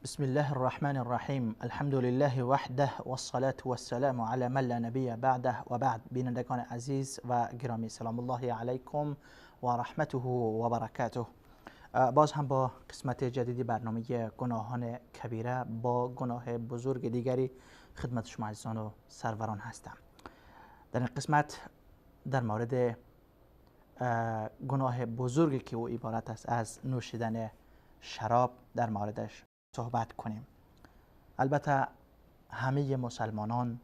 بسم الله الرحمن الرحیم. الحمد لله وحده والصلاة والسلام علی من لا نبی بعده و بعد. بینندگان عزیز و گرامی، سلام الله علیکم و رحمته و برکاته. باز هم با قسمت جدیدی برنامه گناهان کبیره با گناه بزرگ دیگری خدمت شما عزیزان و سروران هستم. در این قسمت در مورد گناه بزرگی که او عبارت است از نوشیدن شراب در موردش صحبت کنیم. البته همه مسلمانان،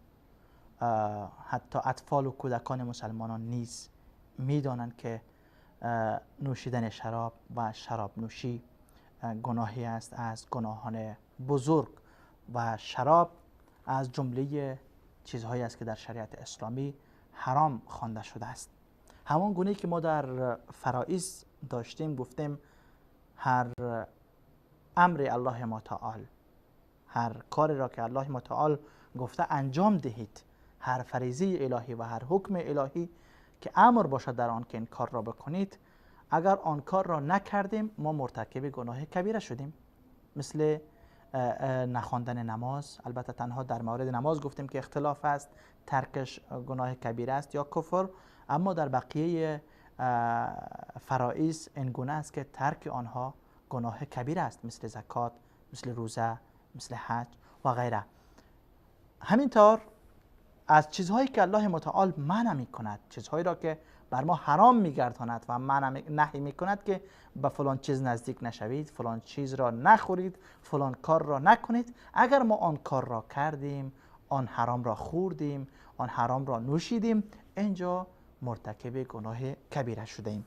حتی اطفال و کودکان مسلمانان نیز میدانند که نوشیدن شراب و شراب نوشی گناهی است از گناهان بزرگ و شراب از جمله چیزهایی است که در شریعت اسلامی حرام خوانده شده است. همان گونه که ما در فرائض داشتیم، گفتیم هر امر الله متعال، هر کاری را که الله متعال گفته انجام دهید، هر فریضه الهی و هر حکم الهی که امر باشد در آن که این کار را بکنید، اگر آن کار را نکردیم ما مرتکب گناه کبیره شدیم. مثل نخواندن نماز، البته تنها در مورد نماز گفتیم که اختلاف است، ترکش گناه کبیره است یا کفر، اما در بقیه فرائض این گونه است که ترک آنها گناه کبیره است، مثل زکات، مثل روزه، مثل حج و غیره. همینطور از چیزهایی که الله متعال منع می کند، چیزهایی را که بر ما حرام می گرداند و منع نهی می کند که به فلان چیز نزدیک نشوید، فلان چیز را نخورید، فلان کار را نکنید، اگر ما آن کار را کردیم، آن حرام را خوردیم، آن حرام را نوشیدیم، اینجا مرتکب گناه کبیره شده ایم.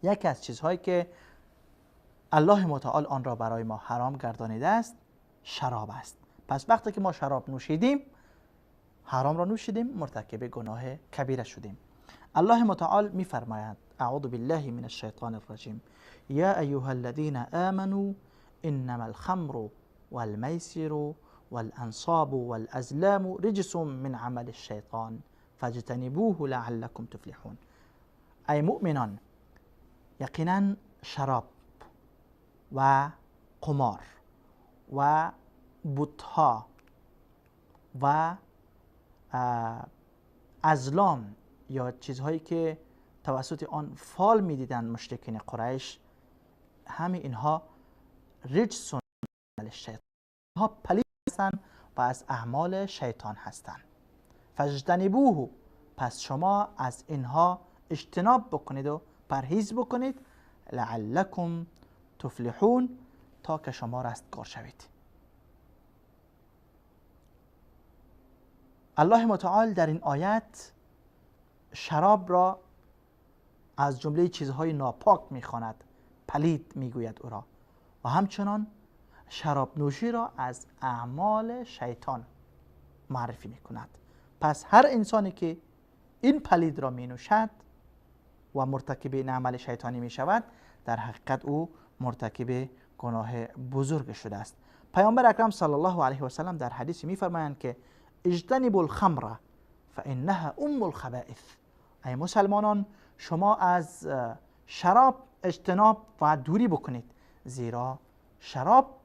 یکی از چیزهایی که الله متعال آن را برای ما حرام گردانیده است شراب است. پس وقتی که ما شراب نوشیدیم، حرام را نوشیدیم، مرتکب گناه کبیره شدیم. الله متعال می‌فرماید: اعوذ بالله من الشیطان الرجیم، یا ایها الذین آمنوا انما الخمر والمیسر والانصاب والازلام رجس من عمل الشیطان فاجتنبوه لعلکم تفلحون. ای مؤمنان، یقینا شراب و قمار و بتها و ازلام یا چیزهایی که توسط آن فال میدیدند مشرکین قریش، همه اینها رجس من الشیطان، اینها پلید هستند و از اعمال شیطان هستند. فاجتنبوه، پس شما از اینها اجتناب بکنید و پرهیز بکنید، لعلکم تفلحون، تا که شما رستگار شوید. الله متعال در این آیت شراب را از جمله چیزهای ناپاک میخواند، پلید میگوید او را، و همچنان شراب نوشی را از اعمال شیطان معرفی میکند. پس هر انسانی که این پلید را مینوشد و مرتکب این عمل شیطانی میشود، در حقیقت او مرتکب گناه بزرگ شده است. پیامبر اکرم صلی الله علیه و سلم در حدیث میفرمایند که اجتنبوا الخمر فانها ام الخبائث. ای مسلمانان، شما از شراب اجتناب و دوری بکنید، زیرا شراب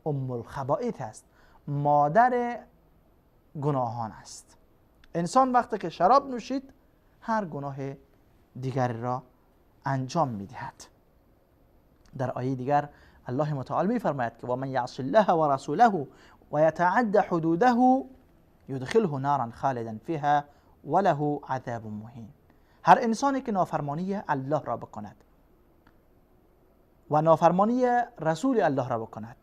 ام الخبائث است، مادر گناهان است. انسان وقتی که شراب نوشید هر گناه دیگری را انجام میدهد. در آیه دیگر الله متعال میفرماید که و من یعص الله و رسوله و یتعد حدوده یدخله نارا خالدا فیها وله عذاب مهین. هر انسانی که نافرمانی الله را بکند و نافرمانی رسول الله را بکند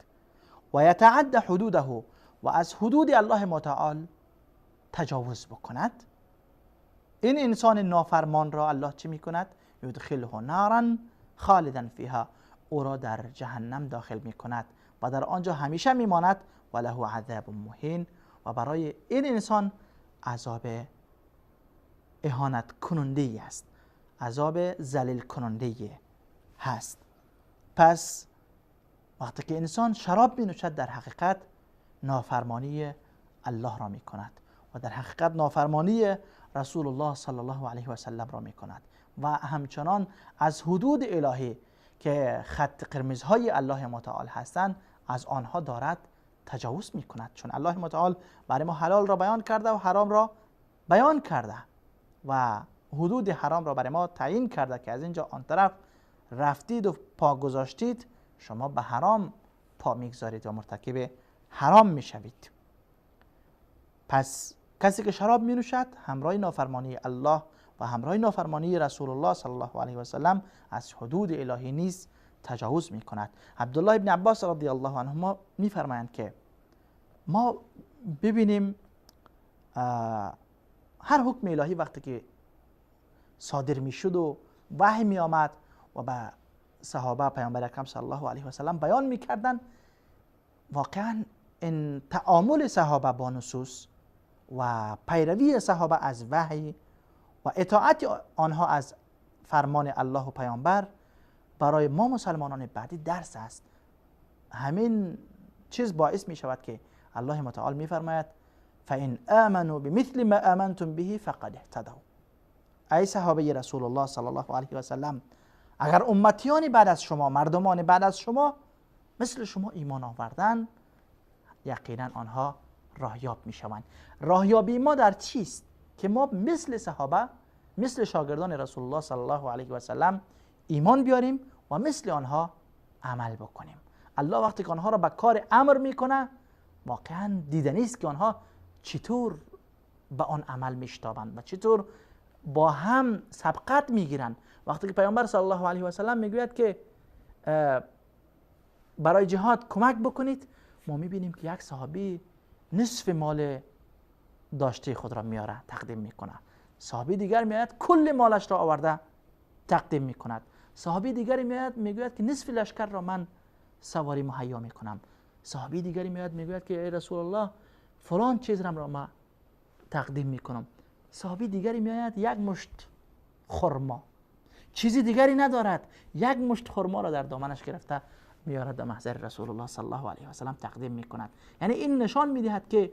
و یتعد حدوده و از حدود الله متعال تجاوز بکند، این انسان نافرمان را الله چی میکند؟ یدخله نارا خالدا فیها، او را در جهنم داخل میکند و در آنجا همیشه میماند، و له عذاب مهین، و برای این انسان عذاب اهانت کننده است، عذاب ذلیل کننده هست. پس وقتی که انسان شراب می نوشد، در حقیقت نافرمانی الله را می کند و در حقیقت نافرمانی رسول الله صلی الله علیه و سلم را می کند و همچنان از حدود الهی که خط قرمزهای الله متعال هستند از آنها دارد تجاوز می کند، چون الله متعال برای ما حلال را بیان کرده و حرام را بیان کرده و حدود حرام را برای ما تعیین کرده که از اینجا آن طرف رفتید و پا گذاشتید شما به حرام پا میگذارید و مرتکب حرام میشوید. پس کسی که شراب می نوشد همراه نافرمانی الله و همراه نافرمانی رسول الله صلی الله علیه و سلم از حدود الهی نیز تجاوز می کند. عبدالله ابن عباس رضی الله عنهما می فرمایند که ما ببینیم هر حکم الهی وقتی که صادر می شد و وحی می آمد و به صحابه پیامبر اکرم صلی الله علیه و سلم بیان می کردن، واقعا این تعامل صحابه با نصوص و پیروی صحابه از وحی و اطاعت آنها از فرمان الله و پیامبر برای ما مسلمانان بعدی درس است. همین چیز باعث می شود که الله متعال می فرماید فإن آمنوا بمثل ما آمنتم به فقد اهتدوا. ای صحابه رسول الله صلی الله علیه و سلم، اگر امتیان بعد از شما، مردمان بعد از شما مثل شما ایمان آوردن، یقینا آنها راهیاب می شوند. راهیابی ما در چیست؟ که ما مثل صحابه، مثل شاگردان رسول الله صلی الله علیه و سلم ایمان بیاریم و مثل آنها عمل بکنیم. الله وقتی که آنها را به کار امر میکنه، واقعا دیدنی است که آنها چطور به آن عمل میشتابند و چطور با هم سبقت میگیرند. وقتی که پیامبر صلی الله علیه و سلم میگوید که برای جهاد کمک بکنید، ما میبینیم که یک صحابی نصف مال داشته خود را میاره تقدیم میکنه، صحابی دیگر میآید کل مالش را آورده تقدیم میکند، صحابی دیگری میآید میگوید که نصف لشکر را من سواری مهیا میکنم، صحابی دیگری میآید میگوید که ای رسول الله فلان چیز را من تقدیم میکنم، صحابی دیگری میآید یک مشت خرما، چیزی دیگری ندارد، یک مشت خرما را در دامنش گرفته میارد در محضر رسول الله صلی الله علیه و سلم تقدیم میکند. یعنی این نشان میدهد که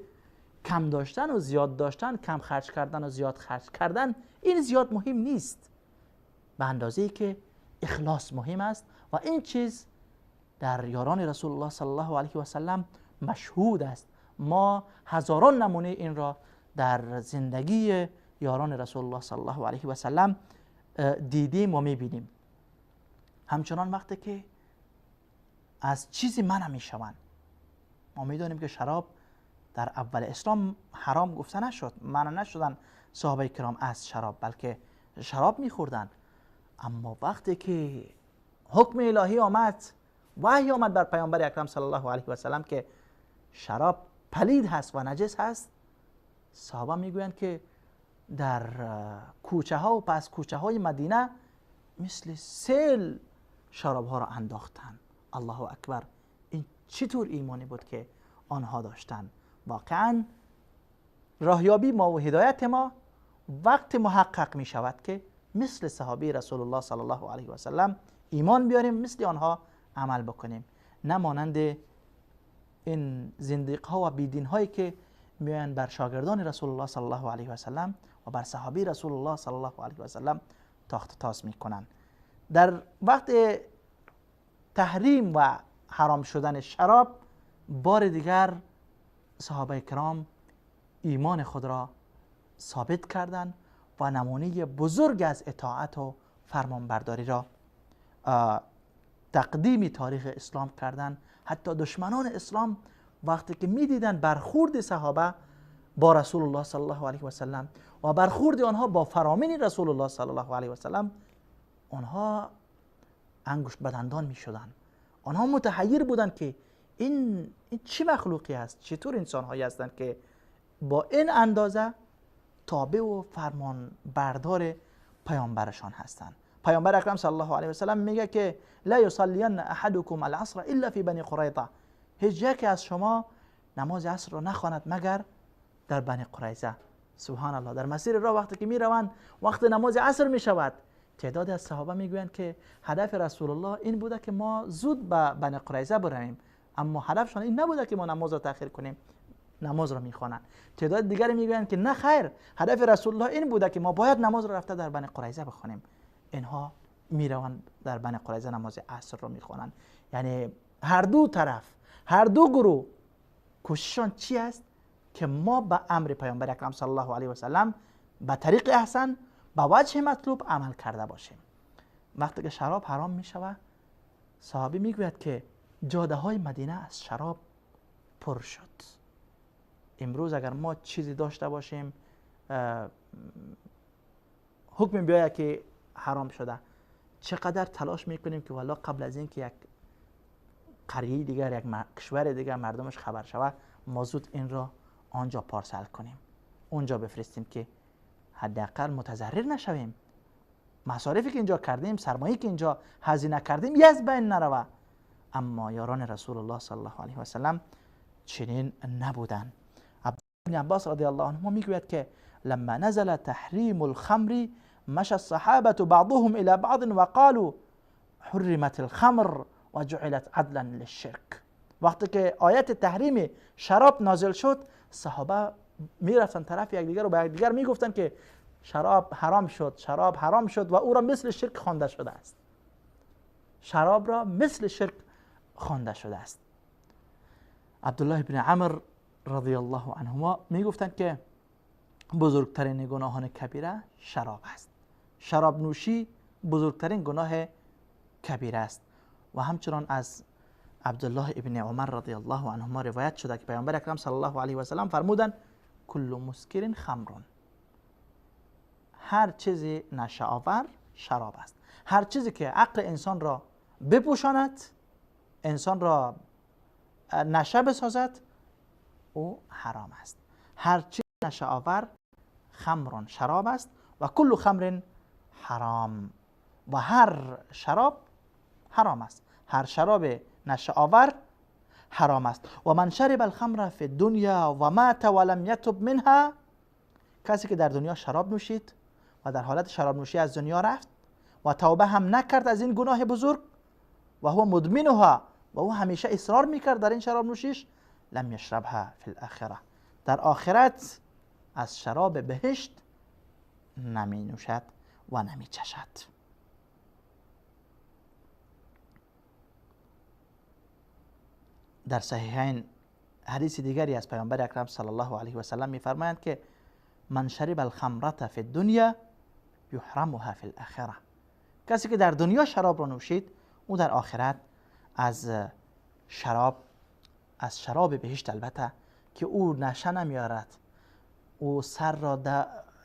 کم داشتن و زیاد داشتن، کم خرج کردن و زیاد خرج کردن، این زیاد مهم نیست به اندازه‌ای که اخلاص مهم است و این چیز در یاران رسول الله صلی الله علیه و سلم مشهود است. ما هزاران نمونه این را در زندگی یاران رسول الله صلی الله علیه و سلم دیدیم و میبینیم. همچنان وقتی که از چیزی منع میشوند، ما میدانیم که شراب در اول اسلام حرام گفته نشد، منع نشدن صحابه کرام از شراب، بلکه شراب میخوردن. اما وقتی که حکم الهی آمد، وحی آمد بر پیامبر اکرم صلی الله علیه و سلم که شراب پلید هست و نجس هست، صحابه میگویند که در کوچه ها و پس کوچه های مدینه مثل سیل شراب ها را انداختند. الله اکبر، این چطور ایمانی بود که آنها داشتند. واقعا راهیابی ما و هدایت ما وقت محقق می شود که مثل صحابه رسول الله صلی الله علیه و سلم ایمان بیاریم، مثل آنها عمل بکنیم، نه مانند این زندیق ها و بیدین هایی که میان بر شاگردان رسول الله صلی الله علیه و سلم و بر صحابه رسول الله صلی الله علیه و سلم تاخت تاز میکنن. در وقت تحریم و حرام شدن شراب، بار دیگر صحابه کرام ایمان خود را ثابت کردند و نمونه بزرگ از اطاعت و فرمانبرداری را تقدیم تاریخ اسلام کردند. حتی دشمنان اسلام وقتی که میدیدند برخورد صحابه با رسول الله صلی الله علیه و سلم و برخورد آنها با فرامین رسول الله صلی الله علیه و سلم، آنها انگشت به دندان میشدند. آنها متحیر بودند که این چه مخلوقی است، چطور انسانهایی هستند که با این اندازه تابع و فرمان بردار پیامبرشان هستند. پیامبر اکرم صلی الله علیه و سلم میگه که لا یصلین احدکم العصر الا فی بنی قریظه، هیچ یکی از شما نماز عصر را نخواند مگر در بنی قریظه. سبحان الله، در مسیر راه وقتی که میروند وقت نماز عصر میشود، تعدادی از صحابه میگویند که هدف رسول الله این بوده که ما زود به بنی قریظه برویم، اما هدفشان این نبوده که ما نماز را تأخیر کنیم، نماز را میخوانند. تعداد دیگری میگویند که نه خیر، هدف رسول الله این بوده که ما باید نماز را رفته در بنی قریظه بخوانیم. اینها میروند در بنی قریظه نماز عصر را میخوانند. یعنی هر دو طرف، هر دو گروه کوششان چی است؟ که ما به امر پیامبر اکرم صلی الله علیه و سلم به طریق احسن، به وجه مطلوب عمل کرده باشیم. وقتی که شراب حرام می شود، صحابی میگوید که جاده های مدینه از شراب پر شد. امروز اگر ما چیزی داشته باشیم، حکم بیاید که حرام شده، چقدر تلاش میکنیم که والا قبل از اینکه یک قریه دیگر، یک کشور دیگر مردمش خبر شود، ما زود این را آنجا پارسل کنیم، اونجا بفرستیم که حداقل متضرر نشویم. مصارفی که اینجا کردیم، سرمایه‌ای که اینجا هزینه کردیم، از بین نروه. اما یاران رسول الله صلی الله علیه و سلم چنین نبودند. ابن عباس رضی الله عنهما میگوید که لما نزل تحریم الخمر مشى الصحابة بعضهم الى بعض وقالوا حرمت الخمر وجعلت عدلا للشرك. وقتی که آیت تحریم شراب نازل شد، صحابه میرفتن طرف یکدیگر و به یکدیگر میگفتن که شراب حرام شد، شراب حرام شد و او را مثل شرک خوانده شده است. شراب را مثل شرک خوانده شده است. عبدالله بن عمر رضی الله عنهما میگفتند که بزرگترین گناهان کبیره شراب است. شراب نوشی بزرگترین گناه کبیره است. و همچنان از عبدالله ابن عمر رضی الله عنهما روایت شده که پیامبر اکرم صلی الله علیه و سلم فرمودند کل مسکر خمر، هر چیزی نشه آور شراب است. هر چیزی که عقل انسان را بپوشاند، انسان را نشه بسازد، او حرام است. هر چیز نشه آور خمر شراب است و کل خمر حرام، و هر شراب حرام است. هر شراب نشه آور حرام است. و من شرب الخمر فی الدنیا و مات ولم یتب منها، کسی که در دنیا شراب نوشید و در حالت شراب نوشی از دنیا رفت و توبه هم نکرد از این گناه بزرگ، و هو مدمنها، و او همیشه اصرار میکرد در این شراب نوشیش، لم یشربها فی الاخره، در آخرت از شراب بهشت نمی نوشد و نمی چشد. در صحیحین حدیث دیگری از پیامبر اکرم صلی الله علیه و سلم میفرمایند که من شرب الخمرة فی الدنیا یحرمها فی الاخره، کسی که در دنیا شراب را نوشید، او در آخرت از شراب بهشت، البته که او نشه نمیارد، او سر را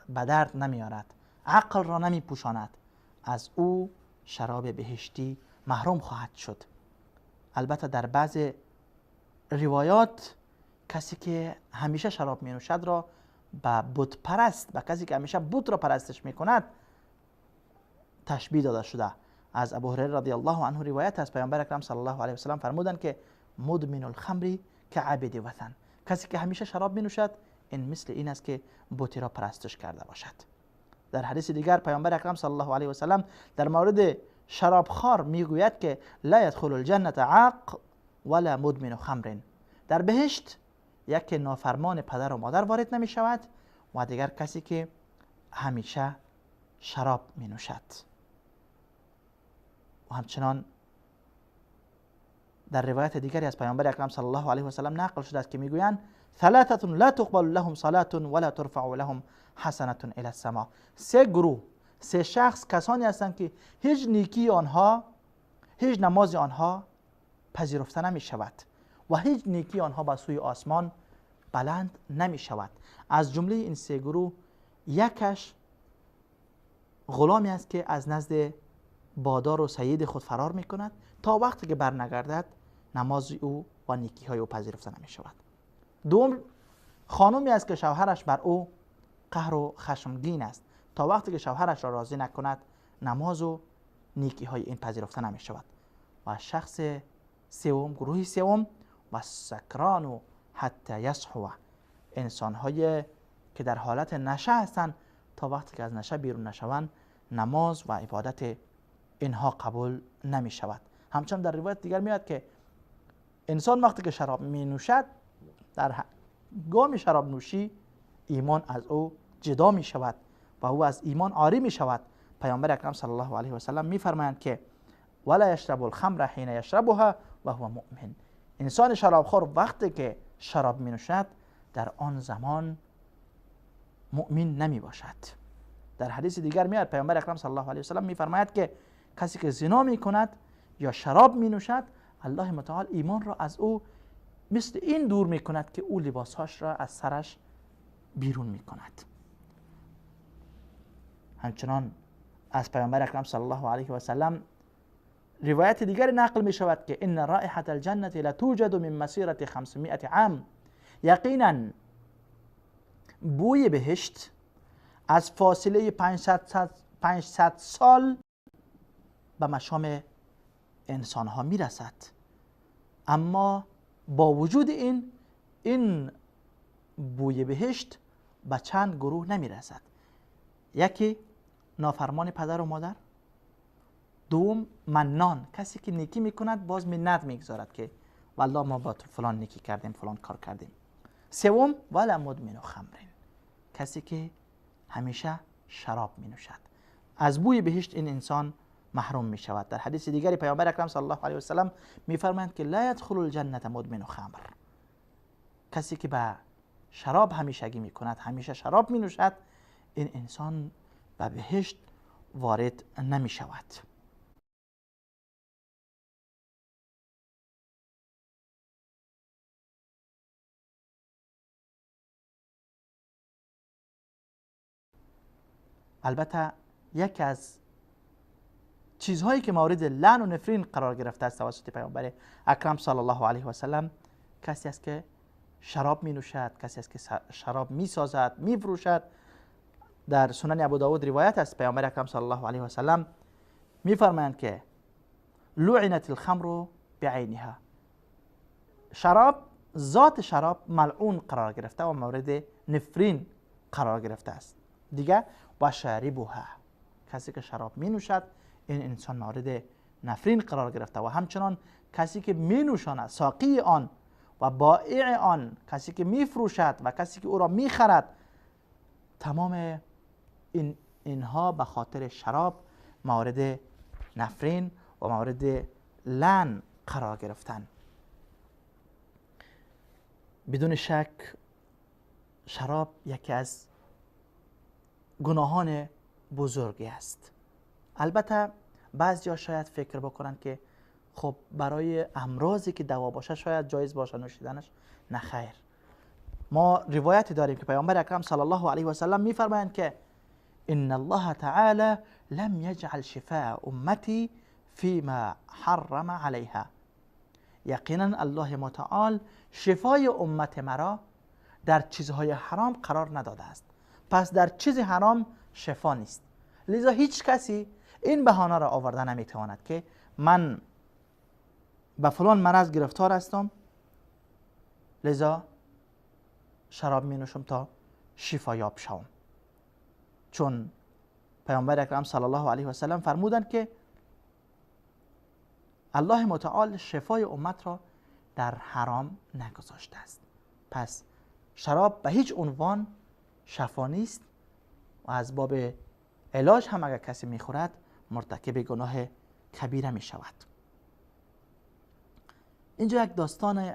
به درد نمیارد، عقل را نمی پوشاند، از او شراب بهشتی محروم خواهد شد. البته در بعض روایات کسی که همیشه شراب می نوشد را به بت پرست، به کسی که همیشه بت را پرستش می کند تشبیه داده شده. از ابو هریره رضی الله عنه روایت است پیامبر اکرم صلی الله علیه و سلم فرمودند که مدمن الخمر كعبد وثن، کسی که همیشه شراب می نوشد این مثل این است که بتی را پرستش کرده باشد. در حدیث دیگر پیامبر اکرم صلی الله علیه و سلم در مورد شرابخوار میگوید که لا یدخل الجنة عاق ولا مدمن خمر، در بهشت یک نافرمان پدر و مادر وارد نمی شود و دیگر کسی که همیشه شراب می نوشد. و همچنان در روایت دیگری از پیامبر اکرم صلی الله علیه و سلم نقل شده است که میگویند ثلاثة لا تقبل لهم صلاة ولا ترفع لهم حسنة الى السماء. سه گروه، سه شخص کسانی هستند که هیچ نیکی آنها، هیچ نماز آنها پذیرفته نمی شود و هیچ نیکی آنها به سوی آسمان بلند نمی شود. از جمله این سه گروه یکش غلامی است که از نزد بادار و سید خود فرار می کند تا وقتی که برنگردد نماز او و نیکی های او پذیرفته نمی شود. دوم خانمی است که شوهرش بر او قهر و خشمگین است، تا وقتی که شوهرش را راضی نکند نماز و نیکی های این پذیرفته نمی شود. و شخص سوم، گروه سوم، و سکران و حتی یصحو، انسان های که در حالت نشه هستند تا وقتی که از نشه بیرون نشوند نماز و عبادت اینها قبول نمی شود. همچنین در روایت دیگر میاد که انسان وقتی که شراب می نوشد در گام شراب نوشی ایمان از او جدا می شود و او از ایمان عاری می شود. پیامبر اکرم صلی الله علیه و سلم می فرمایند که ولا یشرب الخمر حین یشربها و هو مؤمن، انسان شرابخوار وقتی که شراب می نوشد در آن زمان مؤمن نمی باشد. در حدیث دیگر میاد پیامبر اکرم صلی الله علیه و سلم میفرماید که کسی که زنا می کند یا شراب می نوشد، الله متعال ایمان را از او مثل این دور می کند که او لباسهاش را از سرش بیرون می کند. همچنان از پیامبر اکرم صلی الله علیه و سلم روایت دیگر نقل می شود که ان رائحة الجنة لتوجد من مسیرة 500 عام. یقینا بوی بهشت از فاصله 500 سال به مشام انسان ها می رسد، اما با وجود این بوی بهشت به چند گروه نمی رسد. یکی نافرمان پدر و مادر، دوم منان، کسی که نیکی میکند باز منت میگذارد که والله ما با تو فلان نیکی کردیم، فلان کار کردیم. سوم ولا مدمن خمرین، کسی که همیشه شراب می نوشد، از بوی بهشت این انسان محروم می شود. در حدیث دیگری پیامبر اکرم صلی الله علیه و سلم می فرمایند که لا یدخل الجنة مدمن خمر، کسی که به شراب همیشگی می کند، همیشه شراب می نوشد، این انسان به بهشت وارد نمی شود. البته یکی از چیزهایی که مورد لعن و نفرین قرار گرفته است توسط پیامبر اکرم صلی الله علیه و سلم، کسی است که شراب می نوشد، کسی است که شراب می سازد، می فروشد. در سنن ابو داود روایت است پیامبر اکرم صلی الله علیه و سلم می فرمایند که لعنت الخمر بعینها، شراب، ذات شراب ملعون قرار گرفته و مورد نفرین قرار گرفته است. دیگه و شاربها، کسی که شراب می نوشد این انسان مورد نفرین قرار گرفته و همچنان کسی که می نوشاند، ساقی آن و بائع آن، کسی که می فروشد و کسی که او را می خرد، تمام اینها به خاطر شراب مورد نفرین و مورد لعن قرار گرفتن. بدون شک شراب یکی از گناهان بزرگی است. البته بعضیا شاید فکر بکنن که خب برای امراضی که دوا باشه شاید جایز باشه نوشیدنش. نه خیر، ما روایتی داریم که پیامبر اکرم صلی الله علیه و سلم میفرمایند که ان الله تعالی لم یجعل شفاء امتی فيما حرم علیها. یقینا الله متعال شفای امت مرا در چیزهای حرام قرار نداده است. پس در چیز حرام شفا نیست. لذا هیچ کسی این بهانه را آورده نمیتواند که من به فلان مرض گرفتار هستم، لذا شراب می نوشم تا شفا یاب شوم. چون پیامبر اکرم صلی الله علیه و سلم فرمودند که الله متعال شفای امت را در حرام نگذاشته است. پس شراب به هیچ عنوان شفا نیست و از باب علاج هم اگر کسی میخورد مرتکب گناه کبیره می شود. اینجا یک داستان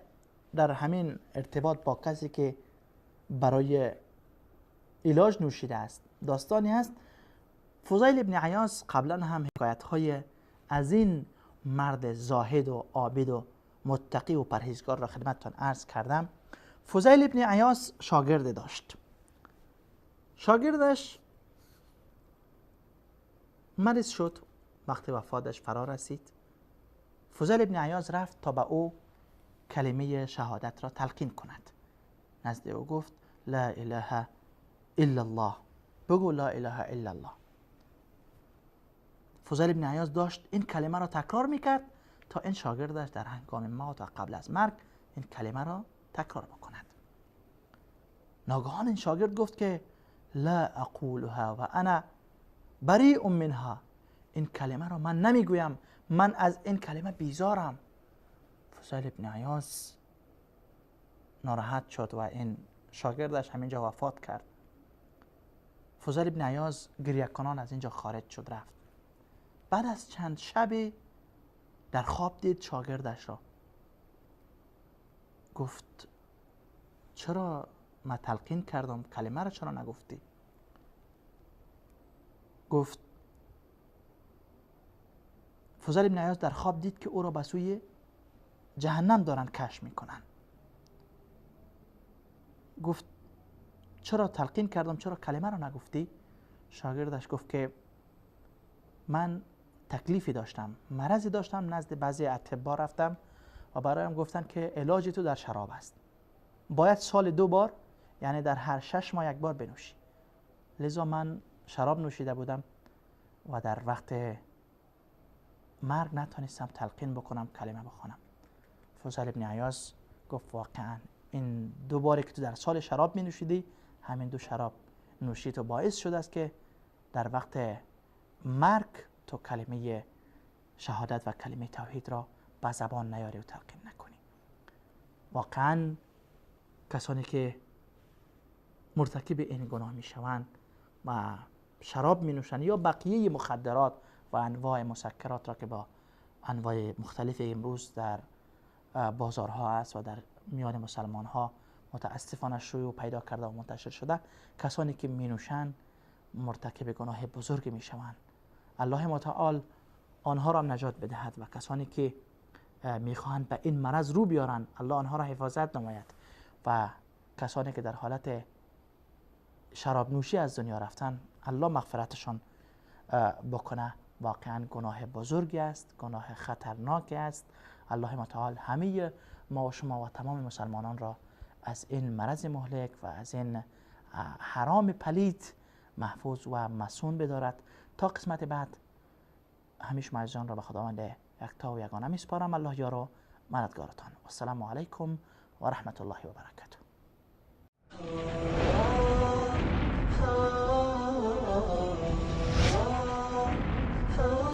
در همین ارتباط با کسی که برای علاج نوشیده است داستانی هست. فضیل ابن عیاض قبلا هم حکایت های از این مرد زاهد و عابد و متقی و پرهیزگار را خدمتتان عرض کردم. فضیل ابن عیاض شاگرد داشت. شاگردش مریض شد، وقتی وفاتش فرا رسید. فضیل ابن عیاض رفت تا به او کلمه شهادت را تلقین کند. نزد او گفت لا اله الا الله، بگو لا اله الا الله. فضیل ابن عیاض داشت این کلمه را تکرار میکرد تا این شاگردش در هنگام موت و قبل از مرگ این کلمه را تکرار بکند. ناگهان این شاگرد گفت که لا اقولها و انا بریء منها، این کلمه را من نمیگویم، من از این کلمه بیزارم. فضیل ابن عیاض ناراحت شد و این شاگردش همینجا وفات کرد. فضیل ابن عیاض گریه کنان از اینجا خارج شد رفت. بعد از چند شب در خواب دید شاگردش را. گفت چرا من تلقین کردم، کلمه را چرا نگفتی؟ گفت فضیل بن عیاض در خواب دید که او را به سوی جهنم دارن کش میکنن. گفت چرا تلقین کردم، چرا کلمه را نگفتی؟ شاگردش گفت که من تکلیفی داشتم، مرضی داشتم، نزد بعضی اطبا رفتم و برایم گفتن که علاج تو در شراب است، باید سال 2 بار، یعنی در هر 6 ماه یک بار بنوشی. لذا من شراب نوشیده بودم و در وقت مرگ نتانستم تلقین بکنم، کلمه بخوانم. فضیل بن عیاض گفت واقعا این 2 باری که تو در سال شراب می نوشیدی، همین 2 شراب نوشید و باعث شده است که در وقت مرگ تو کلمه شهادت و کلمه توحید را به زبان نیاری و تلقین نکنی. واقعا کسانی که مرتکب این گناه می شوند و شراب می نوشند یا بقیه مخدرات و انواع مسکرات را که با انواع مختلف امروز در بازارها است و در میان مسلمان ها متاسفانه شیوع پیدا کرده و منتشر شده، کسانی که می نوشند مرتکب گناه بزرگ می شوند. الله متعال آنها را نجات بدهد و کسانی که میخواهند به این مرض رو بیارند الله آنها را حفاظت نماید و کسانی که در حالت شراب نوشی از دنیا رفتن الله مغفرتشان بکنه. واقعا گناه بزرگی است، گناه خطرناکی است. الله متعال همه ما و شما و تمام مسلمانان را از این مرض مهلک و از این حرام پلید محفوظ و مصون بدارد. تا قسمت بعد همیشه شما عزیزان را به خداوند یکتا و یگانه میسپارم. الله یار و مددگارتان. السلام علیکم و رحمت الله و برکاته.